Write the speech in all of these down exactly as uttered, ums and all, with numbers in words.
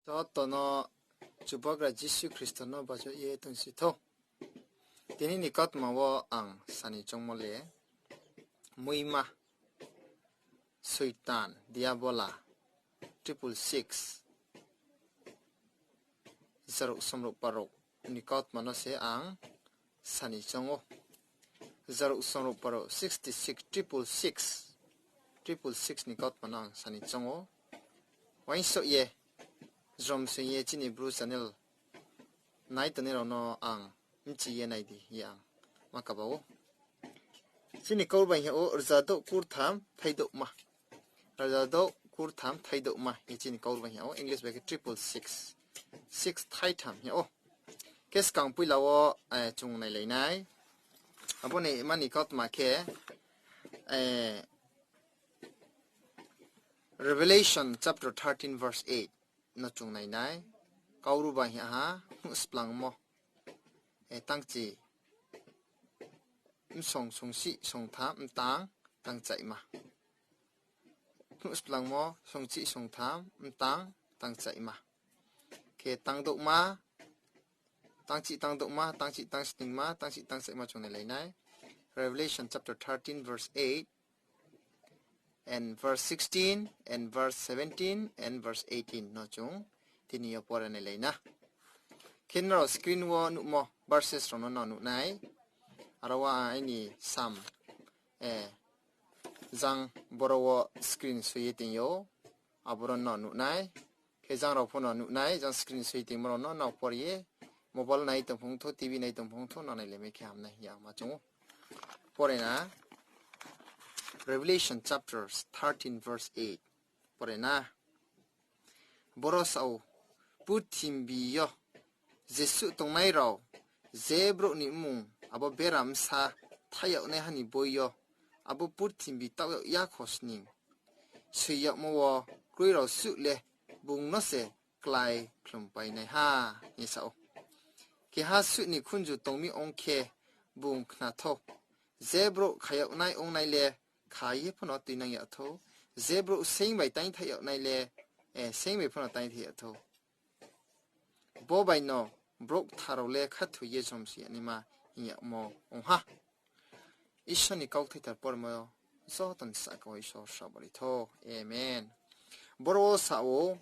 Joto no Chubagra Jisu Khristo no bajo ye tongsi thou. Tini ni kautma wo ang sani choungmo le, muima, Soitan, Diabola, triple six, zarouh somrouh parouh ni kautma no se ang sani choung ou. Zarouh somrouh parouh sixty six, triple six, triple six ni kautma no ang sani choung ou. Uaingsouh ye, jrom sing ye chini Bru channel nai tongnai rao no ang bchi ye nai di ye ang ma kaba ou. Chini kau bai hing yag ou, rzadouh kurtham thaidouhma. Rzadouh kurtham thaidouhma hing ye chini kau bai hing yag ou, English bai khe triple six. Six thaitham hing yag ou. Khe skang poila wo, eh, chung nailai nai. Abo ni mani kautma khe, eh, Revelation chapter thirteen verse eight no chung nai nai. Kaubru bai hing ha, Phnuhsplangmo, eh, tangchi, msong songsi songtham mtang tangchaima. Phnuhsplangmo songchi songtham mtang tangchaima. Khe tangdouhma, tangchi tangdouhma, tangchi tangsningma, tangchi tangchaima chung nailai nai. Revelation chapter thirteen verse eight and verse sixteen and verse seventeen and verse eighteen no chung tini yo pore nailai na. Khe nrao screen wo nuhmo verses rao no nrao nuh nai. Aro wo aini sam, eh, jang boro wo screen soi ye tong ou. Aboro no nuh nai. Khe jang rao pho no nuh nai, jang screen soi tongmo rao no nrao pore ye, mobile nai tong phung thou, T V nai tong phung thou, nrao nailaimai khe ham nai hing ye ang ma choung ou. Pore na, Revelation chapter thirteen verse eight. Pore na. Boro sa ou, purthimbi yo jesuh tongnai rao, je brouh ni mmung abo bera bsa thaih yagnaiha ni boi yo, abo purthimbi taoh yag yakho sning soi yagmo wo kroi rao suh le bung no se klái khlumpai nai ha, hing ye sa ou. Keha suh ni khunju tong mi ong khe bung khna thou. Je brouh kha yagnai ongnai le kha ye pho no tuinang yag thou. Je brouh seing bai taingthaih yagnai le, eh, seing bai pho no taingthaih yag thou. Bo bai no brouh kthar rao le khathoi ye jrom sing yag naima hing yagmo ong ha. Isor ni kauthai thar pormo joto ni sahka wo Isor srabo ri thou. Amen. Boro wo sa ou,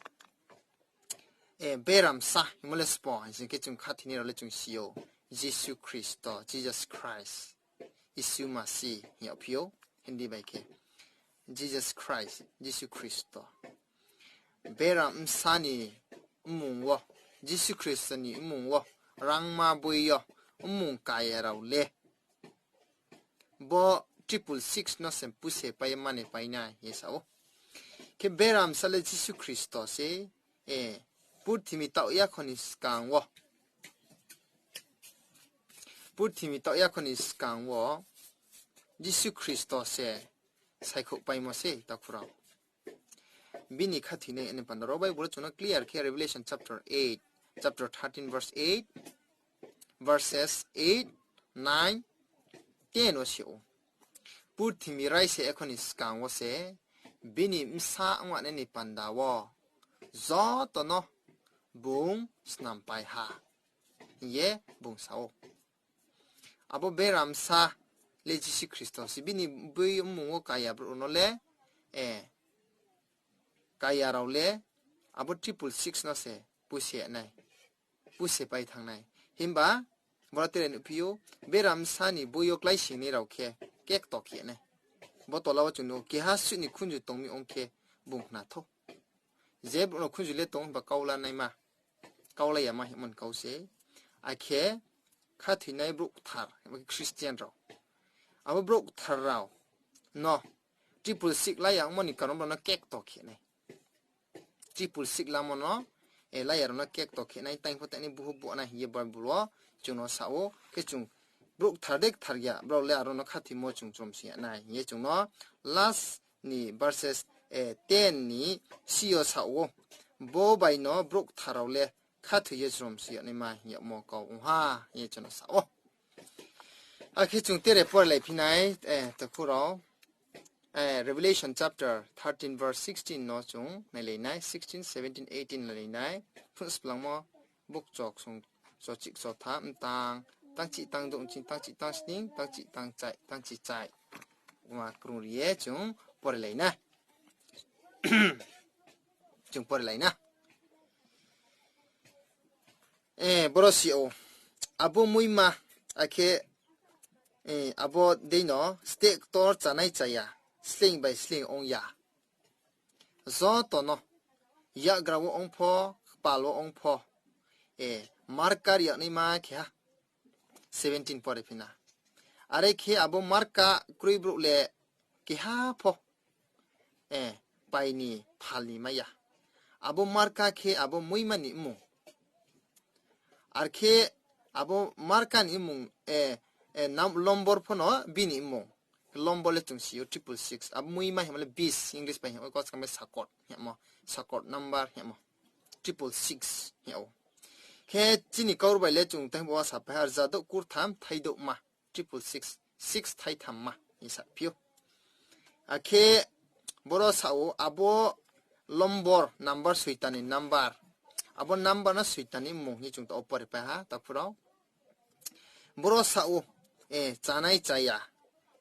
eh, bera bsa hingmo le sbo hing sing khe chung khathoinai rao le chung si ou, Jisu Khristo, Jesus Christ, Isu Masi hing yagphi ou, Hindi bai khe Jesus Christ, Jisu Khristo. Bera bsa ni mmung wo, Jisu Khristo ni mmung wo, rangma boi yo mmung kaya rao le bo triple six no se puse pai ye mane pai nai hing ye sa ou. Khe bera bsa le Jisu Khristo se, eh, purthimbi taoh yakho ni skang wo, purthimbi taoh yakho ni skang wo Jisu Khristo se saikhouh paimo se takhu rao. Bini khathoinai ni panda rao Bible wo chung no clear khe Revelation chapter eight, chapter thirteen verse eight, verses eight, nine, ten wo se ou. Purthimbi raisa yakho ni skang wo se bini bsa ongma nai ni panda wo joto no bung snampai ha hing ye bung sa ou. Abo bera bsa le Jisu Khristo se, bini boi mmung wo kaya brouh rao no le, eh, kaya rao le abo triple six no se puse nai, puse pai thanng nai. Himba boro tere nuhphi ou, bera bsa ni boi yo kláisoingnai rao khe kekto khe nai. Bo tola wo chung nuh ou, keha suh ni khunju tong mi ong khe bung khna thou. Je brouh no khunju le tong himba kaula naima, kaula yama hingmo ni kau se. Akhe khathoinai brouh kthar, himba khe Christian rao. Abo brouh kthar rao no triple six la yagmo ni karon brao no kekto khe nai. Triple six lamo no, eh, la ya rao no kekto khe nai, tang pho tang ni buhu bo nai hing ye Bible wo chung no sa ou. Khe chung brouh kthar de kthar ya, brao le aro no khathoimo chung jrom sing yag nai hing ye chung no last ni verses, eh, ten ni si yo sa ou. Bo bai no brouh kthar rao le khathoi ye jrom sing yag naima hing yagmo kau ong ha hing ye chung no sa ou. Akhe chung tere porelai phi nai, eh, takhu rao. Revelation chapter thirteen verse sixteen no chung nailai nai, sixteen, seventeen, eighteen nailai nai. Phun splangmo bukchok sung chochik chotha mtang, tangchih tangdouh ching tangchih tangsning, tangchih tangchai, tangchih chai. Wa krung ri ye chung pore lai na. Chung pore lai na. Boro si ou, abo muima, akhe abo deino steh ktor chanai chaya, sleing bai sleing ong ya. Joto no, yakgra wo ong pho, kpal wo ong pho, marka ri yagnaima keha, seventeen pore phi na. Are khe abo marka kroi brouh le keha pho pai ni phal ni mai ya. Abo marka khe abo muima ni mmung. Ar khe abo marka ni mmung, lombor pho no bini mmung. Lombor le chung si ou triple six. Abo muima hingmo le bis, English bai hing ou, koskang bai sakot hingmo, sakot number hingmo. Triple six hing ou. Khe chini kaur bai le chung tei bo sapai ha, rzadouh kurtham thaidouhma, triple six, six thaithamma hing saphi ou. Akhe boro sa ou, abo lombor, number, Soitan ni number. Abo number no Soitan ni mmung hing chung to pore pai ha, takhu rao. Boro sa ou, chanai chaya,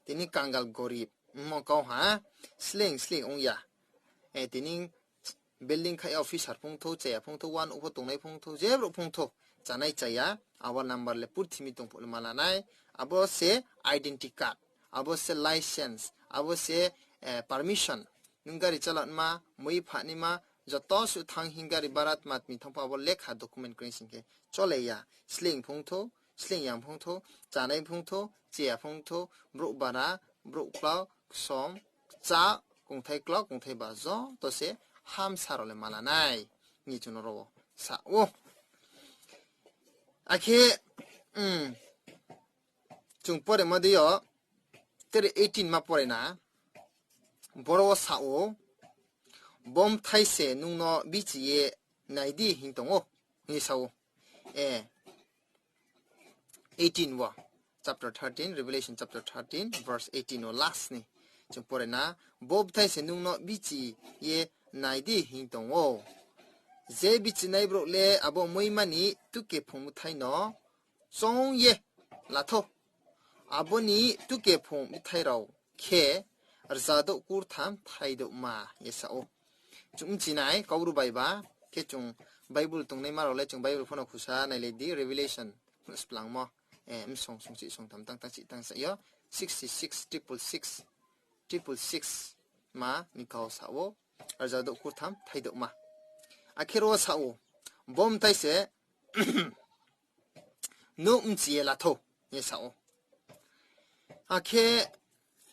tini kangal gorib, mo kau ha, sleing sleing ong ya. Tini building khai officer phung thou, chaya phung thou, wanouh pho tongnai phung thou, je brouh phung thou, chanai chaya, abo number le purthimbi tongphuh le ma la nai. Abo se identity card, abo se license, abo se permission. Nung gari chalanaima, mui phanaima, joto suh thanng hing gari bara tma tmi thanng pho abo lekha document kroi sing khe chole ya. Sleing phung thou, sleing yang phung thou, chanai phung thou, chaya phung thou, brouh bara, brouh klau, ksom, kcha, kongthai klau, kongthai ba joto se hamsa rao le ma la nai. Ni chung no ro wo sa ou. Akhe chung poremo dei yo, tre eighteen ma pore na, boro wo sa ou, bo bthai se nung no bichi ye nai di hing tong ou, hing ye sa ou. Eighteen wo, chapter thirteen, Revelation chapter thirteen, verse eighteen wo last ni. Chung pore na, bo bthai se nung no bichi ye nai di hing tong ou. Je bichinai brouh le abo muima ni tuke phung bthai no choung ye la thou. Abo ni tuke phung bthai rao khe rzadouh kurtham thaidouhma ye sa ou. Chung bchi nai, Kaubru bai ba, khe chung Bible tongnaima rao le chung Bible pho no khusa nailai di, Revelation splangmo, msong sungchih sungtham tang tangchih tangsa yo, sixty six, triple six, triple six ma ni kau sa ou, rzadouh kurtham thaidouhma. Akhe ro wo sa ou, bo bthai se nuh bchi ye la thou, ye sa ou. Akhe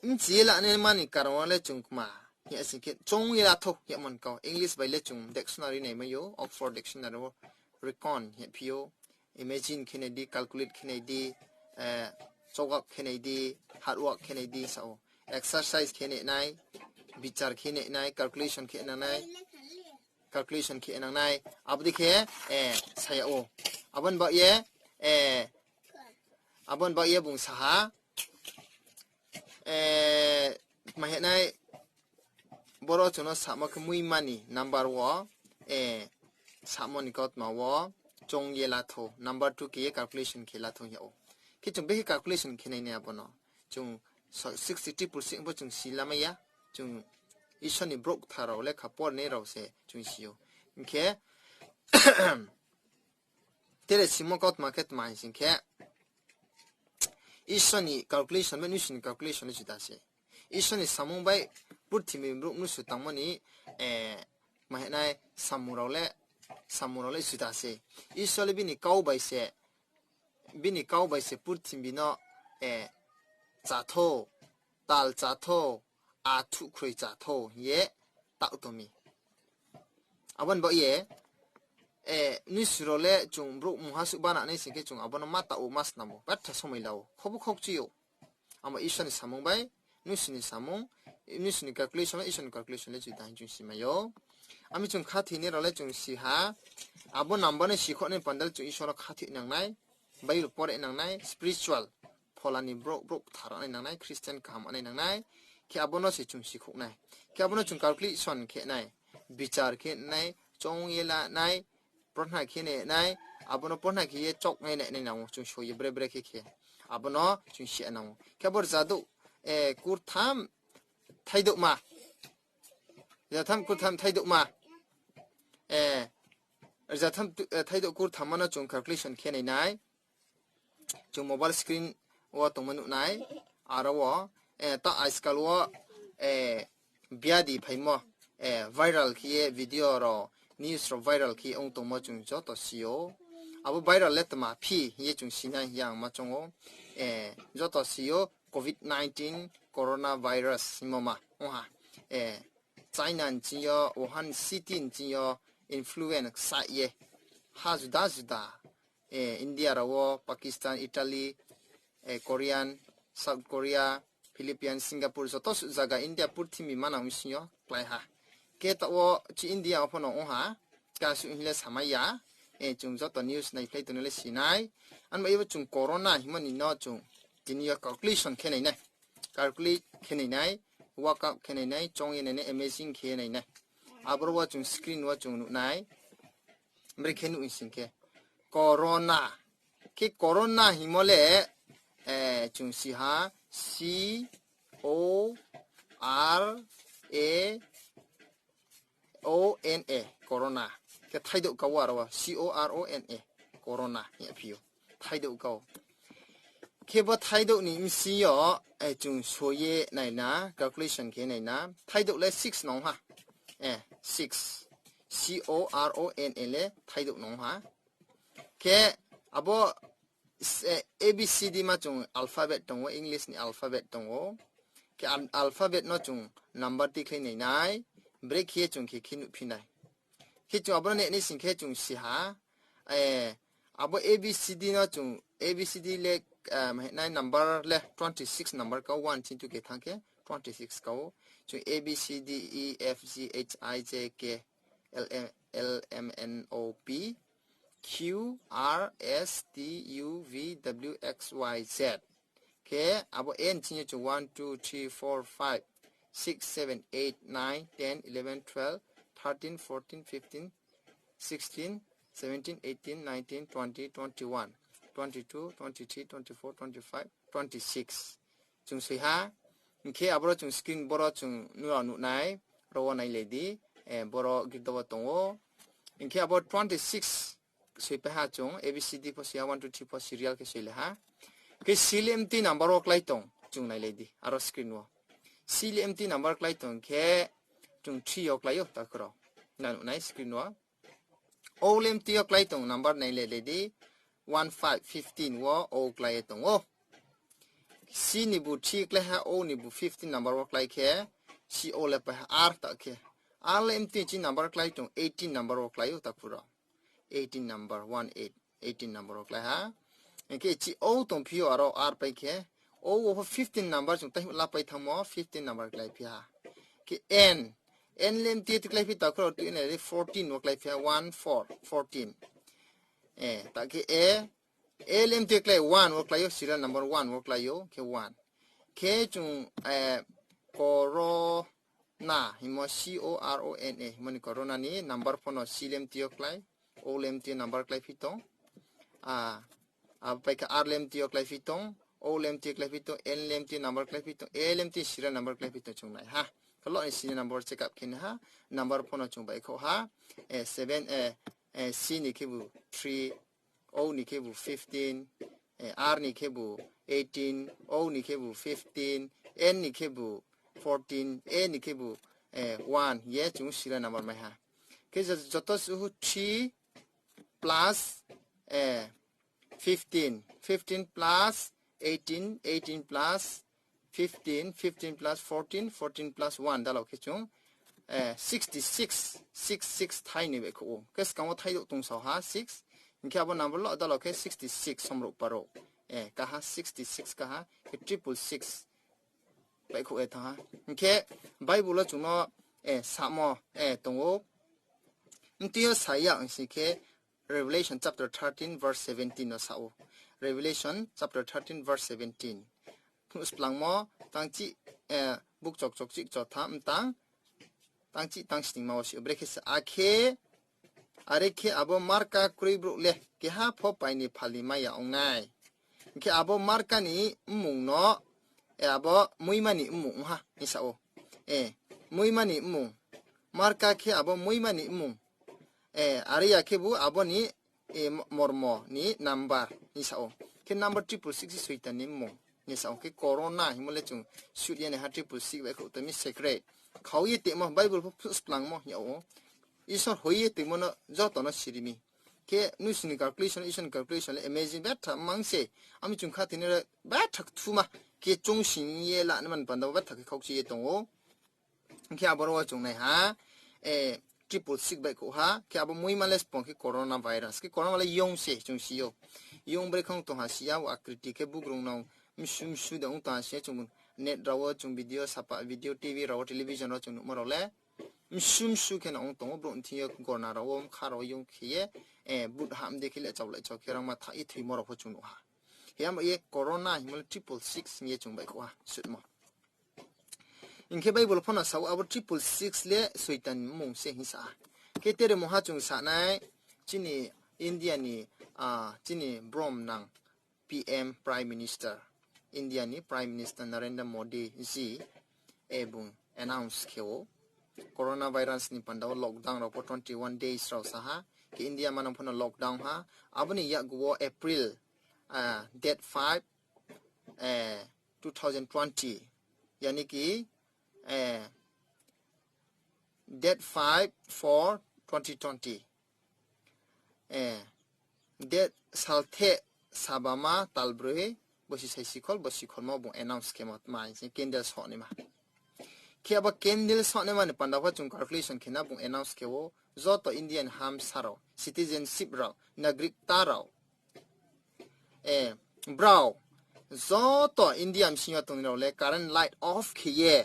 bchi ye lanaima ni karon wo le chung kma hing ya sing khe, choung ye la thou hingmo ni kau. English bai le chung dictionary naimai ou, Oxford Dictionary wo reckon hing phi ou, imagine khe nai di, calculate khe nai di, chogak khe nai di, hard work khe nai di sa ou. Exercise khe nai nai, bichar khe nai nai, calculation khe nang nai, calculation khe nang nai, abo dei khe sa yag ou. Abo ni baoh ye, abo ni baoh ye bung sa ha, tma hing nai, boro chung no samo khe muima ni number wo, samo ni kautma wo, choung ye la thou, number two khe ye calculation khe la thou hing yag ou. Khe chung bekhe calculation khe nai nai abo no. Chung sixty triple six bo chung si lamai ya. Chung Isor ni brouh kthar rao lekha pornai rao se chung si ou. Hing khe, tre simo kautma khe tma hing sing khe, Isor ni calculation bai mnusu ni calculation le juda se. Isor ni samung bai purthimbi brouh mnusu tangmo ni, tma hing nai, samung rao le, samung rao le juda se. Isor le bini kau bai se, bini kau bai se purthimbi no, cha thou, tal cha thou, athuhkhroi cha thou hing ye taoh tong mi. Abo ni baoh ye, mnusu rao le chung brouh mungha suh bana nai sing khe chung abo no ma taoh ou, ma snam ou, betha somoi la ou, khobo khokchui ou. Abo Isor ni samung bai mnusu ni samung, mnusu ni calculation bai Isor ni calculation le juda hing chung si mai ou. Ami chung khathoinai rao le chung si ha, abo number no sikhouh nai panda le chung Isor no khathoi nang nai, Bible pore nang nai, spiritual, phola ni brouh, brouh kthar nai nang nai, Christian kaham nai nang nai. Khe abo no se chung sikhouh nai. Khe abo no chung calculation khe nai, bichar khe nai, choung ye la nai, porna khe nai nai, abo no porna khe ye chouh nai nai nai nang ou, chung soi ye bre bre khe khe. Abo no chung si nang ou. Khe abo rzadouh, eh, kurtham thaidouhma. Rzathamh kurtham thaidouhma. Eh, rzathamh tu-, eh, thaidouh kurthamma no chung calculation khe nai nai. Chung mobile screen wo tongmo nuh nai. Aro wo, eh, ta ajkal wo, eh, biadi phaimo, eh, viral khe ye video rao, news rao viral khe ye ong tongmo chung joto si ou. Abo viral le tma phi hing ye chung si nai hing ye ang ma choung ou. Eh, joto si ou, covid nineteen coronavirus hingmo ma ong ha. Eh, China ni ching yo, Wuhan city ni ching yo influence ksa ye ha juda juda, eh, India rao wo, Pakistan, Italy, eh, Korean, South Korea, Philippines, Singapore, joto suh zaga India purthimbi manang bsing yo klái ha. Khe taoh wo chi India wo pho no ong ha, kasuh hing le samai ya, eh, chung joto news naiphlai tongnai le si nai. Anba ye bo chung corona hingmo ni no chung tini yo calculation khe nai nai, calculate khe nai nai, workout khe nai nai, choung ye nai nai, imagine khe ye nai nai. Aboro wo chung screen wo chung nuh nai. Brekhe nuh hing sing khe, corona. Khe corona hingmo le, eh, chung si ha, C O R A O N A, corona. Khe thaidouh ka wo aro wo, C O R O N A, corona hing ye phi ou. Thaidouh ka ou. Khe bo thaidouh ni bsing yo, eh, chung soi ye nai na, calculation khe nai na. Thaidouh le six nong ha. Eh, six. C O R O N A le thaidouh nong ha. Khe abo, eh, A B C D ma chung alphabet tong ou, English ni alphabet tong ou. Khe al-, alphabet no chung number tikhlai nai nai, brekhe ye chung khe khe nuhphi nai. Khe chung abo no nai nai sing khe chung si ha, eh, abo A B C D no chung, A B C D le, eh, ma hing nai number le twenty six number ka, one ching tu khe thanng khe twenty six ka ou. Chung A B C D E F G H I J K L M N O P Q R S T U V W X Y Z. Khe abo N ching yo chung one, two, three, four, five, six, seven, eight, nine, ten, eleven, twelve, thirteen, fourteen, fifteen, sixteen, seventeen, eighteen, nineteen, twenty, twenty-one, twenty-two, twenty-three, twenty-four, twenty-five, twenty-six. Chung soi ha. Hing khe aboro chung screen boro chung nrao nuh nai, ro wo nailai di, eh, boro girdo wo tong ou. Hing khe abo twenty six soipai ha chung, A B C D pho soi ha, one, two, three pho serial khe soilai ha. Khe C le mtui number wo klái tong, chung nailai di, aro screen wo. C le mtui number klái tong khe, chung three yo klái ou, takhu rao. Na nuh nai screen wo. O le mtui yo klái tong number nailai lai di, one, five, fifteen wo O klái ye tong ou. C ni bu three klái ha, O ni bu fifteen number wo klái khe, C O le pai ha R ta khe. R le mtui chi number klái tong, eighteen number wo klái ou takhu rao. Eighteen number, one eight, eighteen number wo klái ha. Hing khe chi O tongphi ou aro R pai khe, O wo pho fifteen number chung tai la pai thanngmo, fifteen number kláiphi ha. Khe N, N le mtui ti kláiphi takhu rao, tu N le fourteen wo kláiphi ha, one, four, fourteen. Eh, ta khe A, A le mtui klái one wo klái ou, serial number one wo klái ou, khe one. Khe chung, eh, corona hingmo, C O R O N A hingmo ni corona ni number pho no C le mtui yo klái, O le mtui number kláiphi tong. A, abo pai khe R le mtui yo kláiphi tong, O le mtui kláiphi tong, N le mtui number kláiphi tong, A le mtui serial number kláiphi tong chung nai ha. Khe lo ni serial number check up khe nai ha, number pho no chung baihkhouh ha, eh, seven, eh, eh, C ni khebu three, O ni khebu fifteen, eh, R ni khebu eighteen, O ni khebu fifteen, N ni khebu fourteen, A ni khebu, eh, one, ye chung serial number mai ha. Khe jo-, joto suhu three plus, eh, fifteen, fifteen plus eighteen, eighteen plus fifteen, fifteen plus fourteen, fourteen plus one, dalao khe chung, eh, sixty six, six six thai ni baihkhouh ou. Khe skang wo thaidouh tong sao ha, six. Hing khe abo number lo, dalao khe sixty six, somrouh parouh. Eh, kaha, sixty six kaha, khe triple six baihkhouh ye thanng ha. Hing khe Bible wo chung no, eh, samo, eh, tong ou. Mtui yo sa ya ong sing khe, Revelation chapter thirteen verse seventeen no sa ou. Revelation chapter thirteen verse seventeen. Phnuh splangmo tang chi, eh, bukchok chokchih chotham mtang, tangchih tangsningma wo si ou. Brekhe se akhe, are khe abo marka kroi brouh le keha pho pai ni phal ni mai ya ong nai. Hing khe abo marka ni mmung no, e, abo muima ni mmung ong ha hing sa ou. E, muima ni mmung. Marka khe abo muima ni mmung. E, are ya khebu abo ni, e, mo-, mormo ni number hing sa ou. Khe number triple six se Soitan ni mmung hing sa ou. Khe corona hingmo le chung sut ye naiha triple six bai khouh tong mi secret. Khau ye tongmo, Bible pho splangmo hing yag ou. Isor hoi ye tongmo no joto no siri mi. Khe mnusu ni calculation, Isor ni calculation le amazing betha mang se. Ami chung kha tini re betha kthuma. Khe choungsing ye la nai man panda wo betha khe khaukchi ye tong ou. Hing khe aboro wo chung naiha, e, triple six bai khouh ha, khe abo muima le spong khe coronavirus. Khe corona le yong se chung si ou. Yong brekhe ong tong ha si ya, wo akriti khe bugrung nang msu msu de ong tong ha si ya, chung net rao wo chung video, sapa video, T V rao wo, television rao chung nuhmo rao le msu msu khe no ong tong ou, brouh ni thing yo gorna rao wo, mkha rao wo yong khe ye, e, but ham de khe le chaolai chao khe rangma tha ye thoimo rao pho chung nuh ha. Hiyamo ye corona hingmo le triple six hing ye chung bai khouh ha, sutmo. Hing khe Bible pho no sa ou, abo triple six le Soitan ni mmung se hing sa ha. Khe tere mungha chung sa nai, chini India ni, a, chini brom nang P M, Prime Minister, India ni Prime Minister Narendra Modi ji, e, bung announce khe ou. Coronavirus ni panda wo lockdown rao pho twenty one days rao sa ha. Khe India manang pho no lockdown ha. Abo ni yakgu wo April, a, date five, e, two thousand twenty, yani ki, e, date five four twenty twenty. E, date saltheh sabama talbroi, bosi saisikhol, bosi kholma bung announce khemo tma hing se candle sohnaima. Khe abo candle sohnaima ni panda pho chung calculation khe na bung announce khe ou, joto Indian hamsa rao, citizenship rao, nagrikta rao, e, brao, joto India bsing yo tongnai rao le current light off khe ye,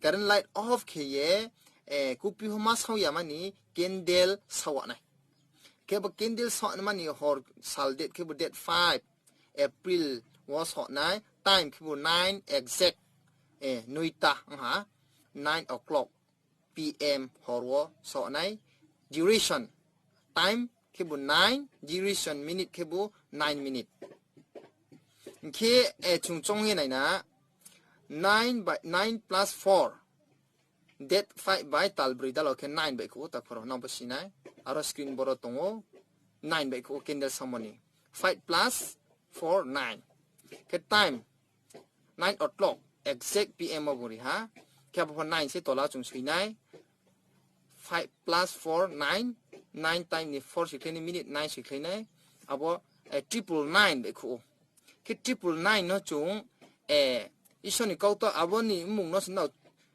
current light off khe ye, e, kupi ho ma sao yama ni candle sao nai. Khe bo candle sao nai mani hor sal date khebu date five April wo sao nai, time khebu nine exact, e, noita ong ha, nine o'clock P M hor wo sao nai, duration, time khebu nine, duration minute khebu nine minute. Hing khe, e, chung choung ye nai na, nine by, nine plus four, date five bai talbroi dala khe nine bai khouh ou, takhu rao nang bo si nai, aro screen boro tong ou, nine bai khouh ou candle samo ni, five plus four, nine. Khe time, nine o'clock, exact P M wo bung ri ha. Khe abo pho nine se tola chung soi nai. Five plus four, nine, nine time ni four soi khlai nai, minute nine soi khlai nai. Abo, e, triple nine bai khouh ou. Khe triple nine no chung, e, Isor ni kauto abo ni mmung no se nao,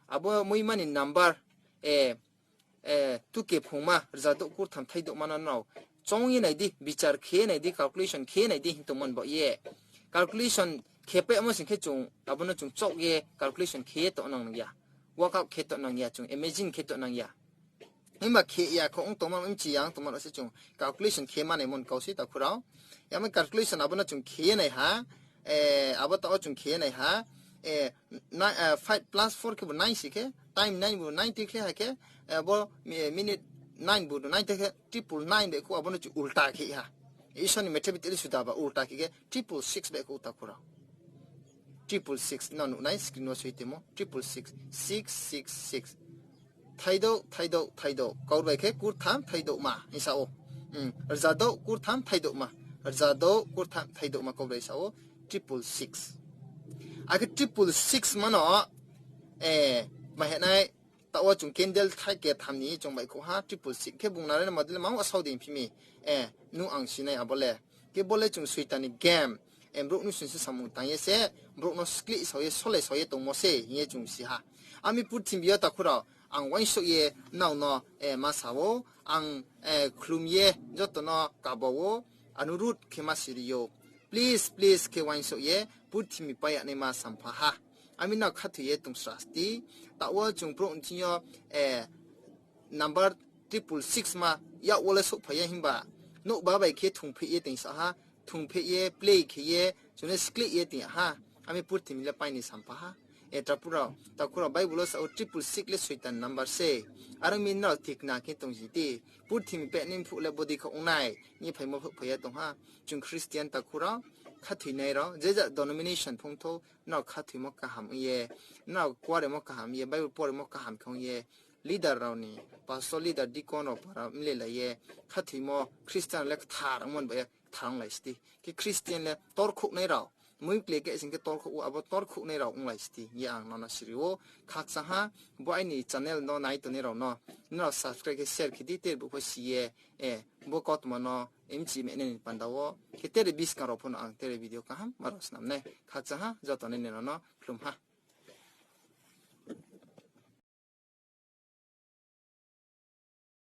abo muima ni number, e, e, tuke phungma, rzadouh kurtham thaidouhma no nrao choung ye nai di, bichar khe ye nai di, calculation khe ye nai di hing tongmo ni baoh ye. Calculation khe paimo sing khe chung, abo no chung choh ye calculation khe ye tongnang ya. Workout khe tongnang ya, chung imagine khe tongnang ya. Himba khe ya kho ong tongma, mchi ya ong tongma no se chung calculation khe manaimo ni kau sei takhu rao. Yamo calculation abo no chung khe ye nai ha, e, abo taoh wo chung khe ye nai ha, e, five plus four khebu nine si khe, time nine bu nine tikhle ha khe, e, bo, e, minute nine bu nine tikhle triple nine bai khouh, abo no chung ulta khe ha. Isor ni mathematics suda ba ulta khe khe triple six bai khouh takhu rao. Triple six no nuh nai screen wo soi tongmo, triple six, six six six. Thaidouh, thaidouh, thaidouh. Kaurbai khe kurtham thaidouhma hing sa ou. Rzadouh kurtham thaidouhma. Rzadouh kurtham thaidouhma kaurbai sa ou. Triple six. Akhe triple six ma no, e, ma hing nai, taoh wo chung candle thai ketham ni chung bai khouh ha, triple six khe bung nare na madle mang asao dei phi mi. E, nung ang si nai abo le. Khe bo le chung Soitan ni game. E, brouh no sing se samung tang ye se, brouh no sklih sao ye, solai sao ye tongmo se hing ye chung si ha. Ami purthimbi yo takhu rao, ang uaingsouh ye nrao no, e, ma sa ou, ang, e, khlum ye joto no kaba ou, anurudh khe ma siri ou. Please, please khe uaingsouh ye purthimbi pai ya naima sampha ha. Ami nrao khathoi ye tong srasti, taoh wo chung brouh ni thing yo, e, number triple six ma yak wo le souhphai ya himba, nouhba bai khe thungpheh ye toing sa ha, thungpheh ye, play khe ye, chung le sklih ye toing ha, ami purthimbi le pai ni sampha ha. Takhu rao, takhu rao, Bible wo sa ou triple six le Soitan number se. Are ong mi nrao tikna khe tong si di. Purthimbi peh ni mphuh le bodei khe ong nai hing ye phaimo phuh phai ye tong ha. Chung Christian takhu rao, khathoinai rao, je ja denomination phung thou, nrao khathoimo kaham ong ye, nrao kuaremo kaham ye, Bible poremo kaham khe ong ye, leader rao ni, pastor, leader, deacon rao para mlelai ye, khathoimo Christian le kthar ongmo ni bai ye kthar onglai si di. Khe Christian le torkhouhnai rao, mui kle khe sing khe torkhouh wo, abo torkhouhnai rao onglai si di hing ye ang nono siri ou. Khakchang ha, bo aini channel no nai tongnai rao no, nrao subscribe khe share khe di, tre buh pho si ye, bo kautma no mchi meh nai ni panda wo, khe tre buskang rao pho no ang tre video kaham ma rao snam nai. Khakchang ha, joto nai ni rao no khlum ha.